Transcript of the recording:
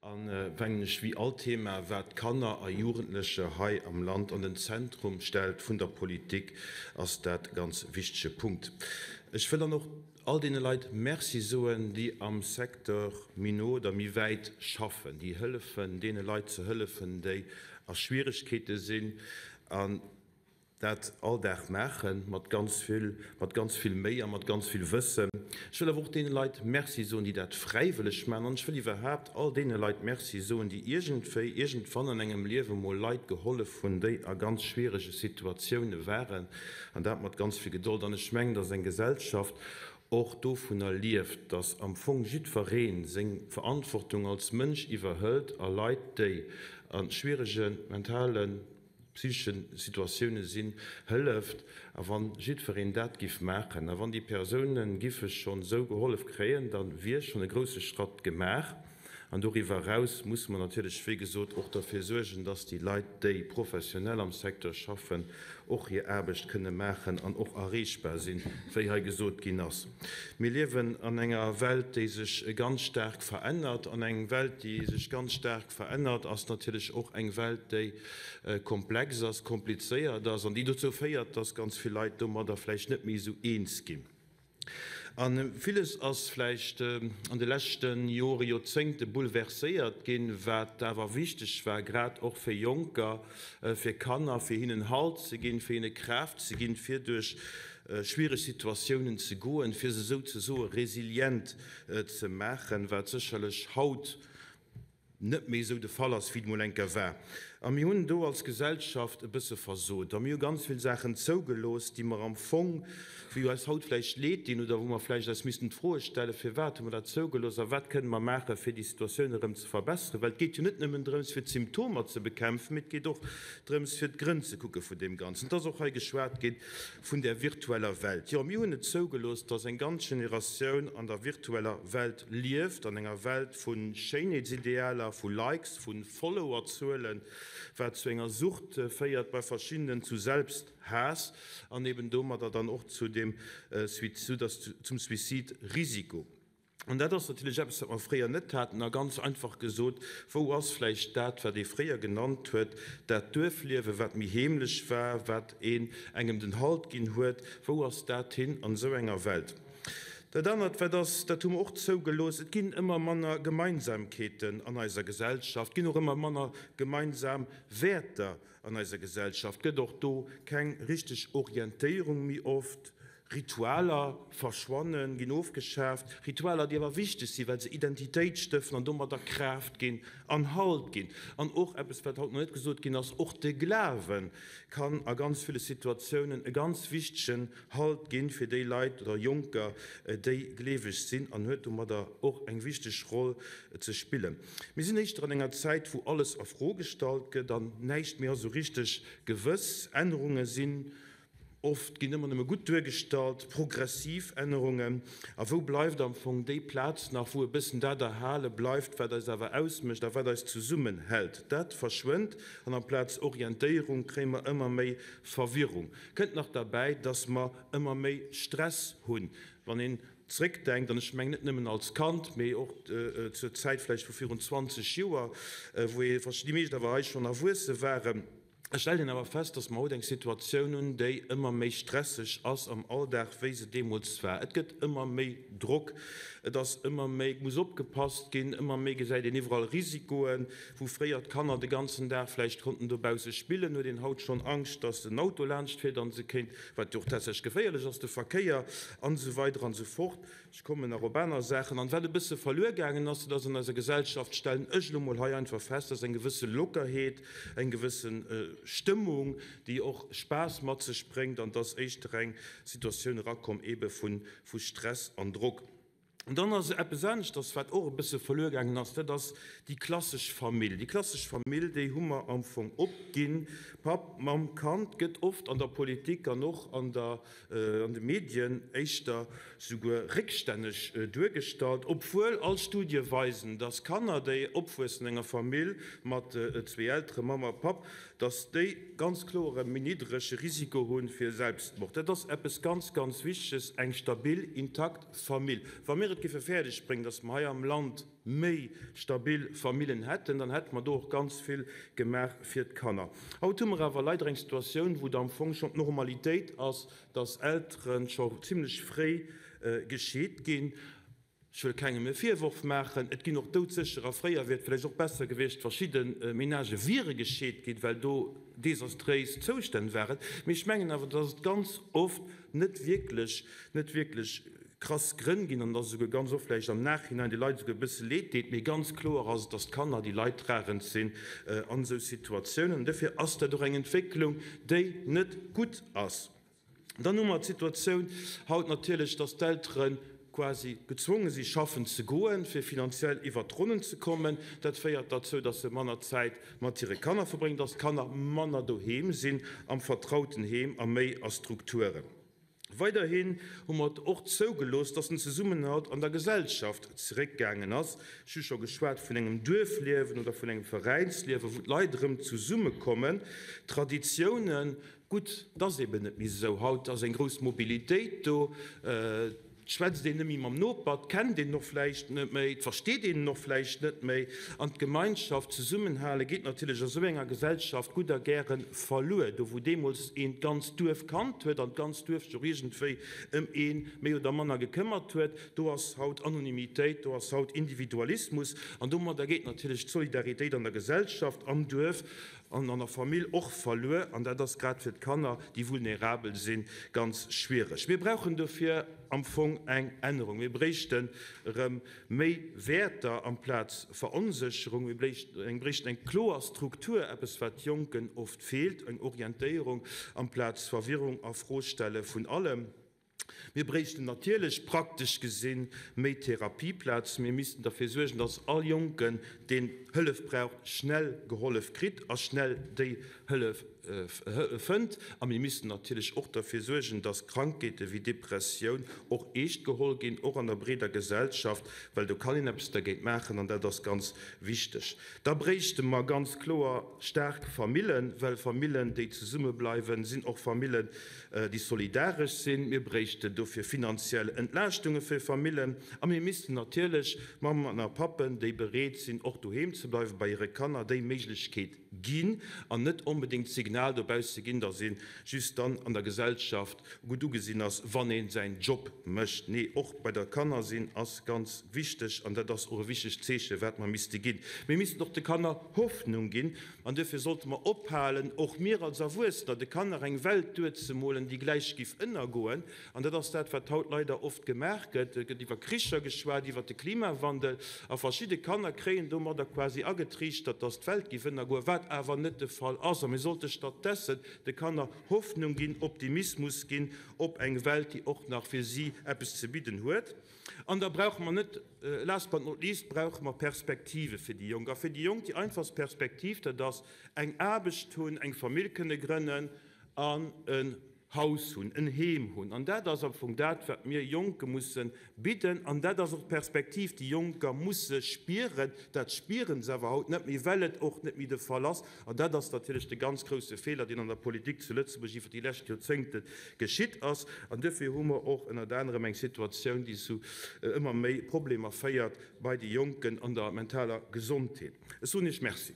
An mengen ech, wéi all Thema, wat Kanner a Jugendlecher hei am Land an den Zentrum stellt vun der Politik, ass dat e ganz wichtege Punkt. Ech wëll dann och all deene Leit Merci soen, déi am Secteur méi no oder méi wäit schaffen, déi hëllefen, deene Leit ze hëllefen, déi a Schwieregkeete sinn. An dat all Dag maachen, mat ganz vill, mat ganz vill Méi a mat ganz vill Wëssen. Ech wëll awer och deene Leit Merci soen, déi dat fräiwëlleg maachen. An ech wëll iwwerhaapt all deene Leit Merci soen, déi iergendwéi, iergendwann an engem Liewe mol Leit gehollef hunn, déi a ganz schwierege Situatioune waren, an dat mat ganz vill Gedold. An ech mengen, dass eng Gesellschaft och dovunner lieft, dass am Fong jiddweree seng Verantwortung als Mënsch iwwerhëlt a Leit, déi a schwierege mentalen, psycheschen Situatioune sinn, hëlleft. A wann jiddwereen dat giff maachen a wann déi Persounen giffe schonn esou gehollef kréien, da wier schonn e grousse Schratt gemaach. An doriwwer eraus musse mer natierlech, wéi gesot, och derfir suergen, dass déi Leit, déi professionell am Secteur schaffen, och hir Aarbecht kënne maachen an och erreechbar sinn, wéi hei gesot ginn ass. Mir liewen an enger Welt, déi sech ganz staark verännert. An eng Welt, déi sech ganz staark verännert, ass natierlech och eng Welt, déi komplex ass, komplizéiert ass an déi dozou féiert, dass ganz vill Leit domadder vläicht net méi esou eens ginn. A villes ass vläicht an de leschte Jore, Joerzéngte bouleverséiert ginn, wat awer wichteg war, grad och fir Jonker, fir Kanner, fir hinnen Halt ze ginn, fir hinne Kraaft ze ginn, fir duerch schwiereg Situatiounen ze goen, fir se souzesoe resilient ze maachen, wat sécherlech haut net méi esou de Fall ass, wéi et mol eng Kéier war. A mir hunn do als Gesellschaft e bësse versot a mir hu ganz vill Saachen zougelooss, déi mer am Fong, wou eis haut vläicht leed dinn oder wou mer vläicht eis missten d'Froe stellen, Firwat hu mer dat zougelooss a wat kënne mer maachen, fir déi Situatioun erëm ze verbesseren? Well et geet jo net nëmmen drëms, fir d'Symptomer ze bekämpfen, mee et geet och drëms, fir d'Grënn ze kucke vun deem Ganzen. Et ass och hei geschwat ginn vun där virtueller Welt. Jo, mir hunn et zougelooss, dass eng ganz Generatioun an der virtueller Welt lieft, an enger Welt vu Schéinheetsidealer, vu Likes, vu Followerzuelen, wat zu enger Sucht féiert bei verschiddenen, zu Selbsthaass an eben domadder dann och zu dem, zum Suicide-Risiko. An dat ass natierlech eppes, wat mer fréier net haten. A ganz einfach gesot, wou ass vläicht dat, wat ee fréier genannt huet, dat Duerfliewen, wat méi heemlech war, wat een engem den Halt ginn huet, wou ass dat hin an esou enger Welt? Dat anert, wat ass, dat hu mer och zougelooss, et ginn ëmmer manner Gemeinsamkeeten an eiser Gesellschaft, et ginn och ëmmer manner gemeinsam Wäerter an eiser Gesellschaft, et gëtt och do keng richteg Orientéierung méi oft. Ritualer verschwannen, ginn ofgeschaaft, Ritualer, déi awer wichteg sinn, well se Identitéit stëften an domadder Kraaft ginn an Halt ginn. An och eppes, wat haut nach net gesot ginn ass, Och de Glawe kann a ganz ville Situatiounen e ganz wichtegen Halt ginn fir déi Leit oder Jonker, déi gleeweg sinn, an huet domadder och eng wichteg Roll ze spillen. Mir sinn éischter an enger Zäit, wou alles a Fro gestallt gëtt an näischt méi ass esou richteg gewëss. Ännerunge sinn Oft ginn ëmmer nëmme gutt duergestallt, progressiv Ännerungen. A wou bleift am Fong déi Plaz nach, wou e bëssen dat erhale bleift, wat eis awer ausmécht a wat eis zesummenhält? Dat verschwënnt an amplaz Orientéierung kréie mer ëmmer méi Verwirrung. Kënnt nach derbäi, dass mer ëmmer méi Stress hunn. Wann een zréckdenkt, an ech mengen net nëmmen als Kand, mee och zur Zäit vläicht vu virun 20 Joer, wou ee, déi meescht awer hei schonn erwuesse waren, Et stellt een awer fest, dass mer haut eng Situatioun hunn, déi ëmmer méi stresseg ass am Alldag, wéi se deemools war. Et gëtt ëmmer méi Drock, et ass ëmmer méi, et muss opgepasst ginn, ëmmer méi gesäit een iwwerall Risikoen. Wou fréier d'Kanner de ganzen Dag vläicht konnten dobausse spillen, huet een haut schonn Angscht, dass en Auto laanscht fiert a se kéint, wat jo och tatsächlech geféierlech ass, de Verkéier an esou weider an esou fort. Ech kommen nach op aner Saachen. An wat e bësse verluer gaangen ass, dat ass an eiser Gesellschaft, stellen ech elo mol hei einfach fest, ass eng gewësse Lockerheet, eng gewësse Stëmmung, déi och Spaass mat sech bréngt. An et ass éischter eng Situatioun erakomm eebe vu Stress an Drock. An dann ass eppes aneschters, wat och e bësse verluer gaangen ass, dat ass déi klassesch Famill. Déi klassesch Famill, déi hu mer am Fong opginn. Papp, Mamm, Kand gëtt oft an der Politik an och an der an de Medien éischter souguer réckstänneg duergestallt, obwuel all Studie weisen, dass Kanner, déi opwuessen an enger Famill mat zwee Elteren, Mamm a Papp, dass déi ganz kloer e méi niddrege Risiko hu fir Selbstmord. Dat ass eppes ganz, ganz Wichteges, eng stabil, intakt Famill. Wa mir et. et géife fäerdeg bréngen, dass mer hei am Land méi stabil Famillen hätten, dann hätte mer do och ganz vill gemaach fir d'Kanner. Haut hu mer awer leider eng Situatioun, wou et am Fong schonn d'Normalitéit ass, dass Eltere scho zimlech fréi gescheet ginn. Ech wëll kengem e Virworf maachen, et ginn och doudsécher, a fréier wier et vläicht och besser gewiescht, verschidde Menagë wiere gescheet ginn, well do desastréis Zoustänn waren. Mee ech mengen awer, dass et ganz oft net wierklech, net wierklech krass Grënn ginn an dass esouguer ganz oft vläicht am Nachhinein de Leit esouguer e bësse leed deet. Mee ganz kloer ass et, dass d'Kanner déi leidtragend sinn an esou Situatiounen. An dofir ass dat och eng Entwécklung, déi net gutt ass. Dann hu mer d'Situatioun haut natierlech, dass d'Eltere quasi gezwonge si schaffen ze goen, fir finanziell iwwert d'Ronnen ze kommen. Dat féiert derzou, dass se manner Zäit mat hire Kanner verbréngen, dass d'Kanner manner doheem sinn, am vertrauten Heem a méi a Strukturen. Weiderhin hu mer et och zougelooss, dass den Zesummenhalt an der Gesellschaft zeréckgaangen ass. Ech hu scho geschwat vun engem Duerfliewen oder vun engem Veräinsliewen, wou d'Leit erëm zesummekommen. Traditiounen Gutt, 't ass eben net méi esou. Haut ass eng grouss Mobilitéit do. Et schwätzt een net méi mam Noper, 't kennt een en och vläicht net méi, 't versteet een en och vläicht net méi. An d'Gemeinschaft, d'Zesummenhale geet natierlech a sou enger Gesellschaft gutt a gäre verluer. Do wou deemools een d'ganzt Duerf kannt huet an d'ganzt Duerf sech och iergendwéi ëm ee méi oder manner gekëmmert huet, do ass haut Anonymitéit, do ass haut Individualismus. An domadder geet natierlech d'Solidaritéit an der Gesellschaft, am Duerf an an der Famill och verluer, an dat ass grad fir d'Kanner, déi vulnerabel sinn, ganz schwiereg. Mir brauchen dofir am Fong eng Ännerung. Mir bréichten erëm méi Wäerter amplaz Veronsécherung. Mir bréichten eng kloer Struktur, eppes wat Jonken oft feelt, eng Orientéierung amplaz Verwirrung a Frostelle vun allem. Mir bréichten natierlech, praktesch gesinn, méi Therapieplazen. Mir missten derfir suergen, dass all Jonken, deen Hëllef brauch, schnell gehollef kritt a schnell déi Hëllef fënnt. A mir missten natierlech och derfir suergen, dass Krankheete wéi Depressioun och eescht geholl ginn, och an der breeder Gesellschaft, well do kann een eppes dergéint maachen an dat ass ganz wichteg. Da bréichte mer ganz kloer staark Famillen, well Famillen, déi zesummebleiwen, sinn och Famillen, déi solidaresch sinn. Mir bréichten dofir finanziell Entlaaschtunge fir Famillen a mir missten natierlech Mammen a Pappen, déi bereet sinn, och doheem ze bleiwe bei hire Kanner, déi Méiglechkeet ginn an net onbedéngt d'Signal dobausse ginn, datt ee just dann an der Gesellschaft gutt ugesinn ass, wann ee säin Job mécht. Nee, och bei der Kanner sinn ass ganz wichteg an dat ass och e wichtegt Zeeche wat mer misste ginn. Mir missten och de Kanner Hoffnung ginn. An duerfir sollte mer ophalen, och mir als Erwuessener, de Kanner eng Welt duerzemolen, déi gläich giff ënnergoen. An dat ass dat, wat haut leider oft gemaach gëtt. Et gëtt iwwer Kricher geschwat, iwwer de Klimawandel, a verschidde Kanner kréien domadder quasi agetriichtert, dass d'Welt giff ënnergoen, wat awer net de Fall ass. A mir sollte stattdessen de Kanner Hoffnung ginn, Optimismus ginn op eng Welt, déi och nach fir si eppes ze bidden huet. An da brauche mer net, last but not least, brauche mer Perspektive fir déi Jonk. A fir déi Jonk déi einfachst Perspektiv, dat ass eng Aarbecht hunn, eng Famill kënne grënnen an en Haus hunn, en Heem hunn. An dat ass am Fong dat, wat mir Jonke musse bidden. An dat ass och d'Perspektiv, déi Jonker musse spieren. Dat spiere se awer haut net méi, well et och net méi de Fall ass. An dat ass natierlech de ganz grouse Feeler, deen an der Politik zu Lëtzebuerg iwwer déi lescht Joerzéngte geschitt ass. An duerfir hu mer och ënnert anerem eng Situatioun, déi zu ëmmer méi Problemer féiert bei de Jonken an der mentaler Gesondheet. Ech soen Iech Merci.